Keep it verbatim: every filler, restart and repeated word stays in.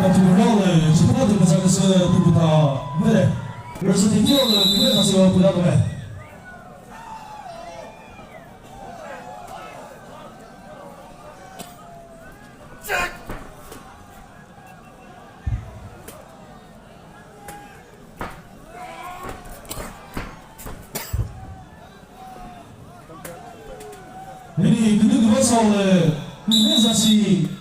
Tümüro lü chipha tümüza küsü tümüta müde. Rüsü tiki olü küme sasi o püla küme. Hini künü kübasa olü küme sasi